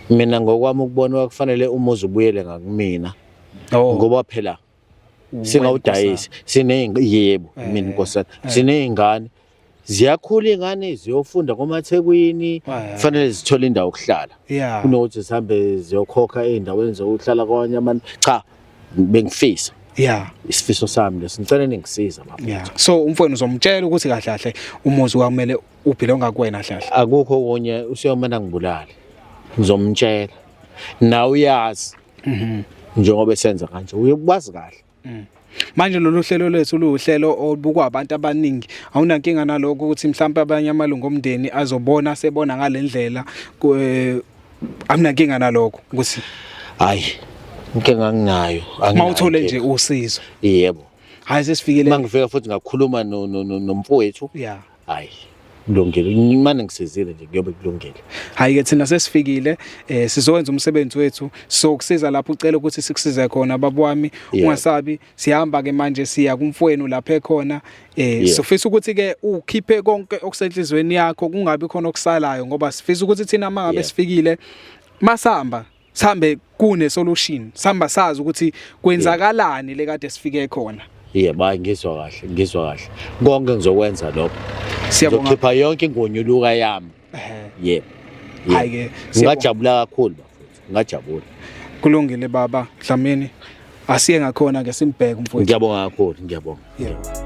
Mina ngokwami ukubona kufanele umuzi ubuyele ngakumina. Oh. Ngoba phela singawudayisi yebo mina nkosana siney'ngane ziyakhula iy'ngane ziyofunda komathekwini kufanele zithole indawo yokuhlala kunokuthi zihambe ziyokhokha ey'ndaweni zokuhlala kwabanye abantu. Cha, bengifisa isifiso sami leso, ngicela ningisiza bafethu. So umfowenu uzomtshela ukuthi kahle kahle umuzi kwakumele ubhilonga kuwena kahle kahle. Akukho okunye, useyomane ngibulale, ngizomtshela nawe uyazi. Njengoba esenza kanje uyokwazi kahle. Manje lolu hlelo lethu luhlelo olubukwa abantu abaningi, awunankinga nalokho ukuthi mhlawumbe abanye amalungu omndeni azobona sebona ngalendlela, awunankinga nalokho ukuthi? Hayi, inkinga anginayo. Mawuthole nje usizo. Yebo. Hayi, sesifikile. Mangifika futhi ngakhuluma nomfowethu. Hayi, kulungile, manje ngisizile nje, kuyobe kulungile. Hayi ke, thina sesifikile, sizokwenza umsebenzi wethu, sokusiza lapho ucela ukuthi sikusize khona baba wami. Ungasabi, sihamba ke manje siya kumfowenu lapha ekhona. Sifisa ukuthi ke ukhiphe konke okusenhlizweni yakho, kungabi khona okusalayo, ngoba sifisa ukuthi thina mangabe sifikile masihamba sihambe kune solution, sihamba sazi ukuthi kwenzakalani le kade sifike khona. Yebo, hayi, ngizwa kahle, ngizwa kahle. Konke ngizokwenza lokho. Siyabonga. Ngizokhipha yonke ingonyuluka yami. Yebo. Hayi ke, siyabonga. Ngingajabula kakhulu bafethu, ngingajabula. Kulungile baba Dlamini, asiye ngakhona ke simbheke umfowethu. Ngiyabonga kakhulu, ngiyabonga. Yebo.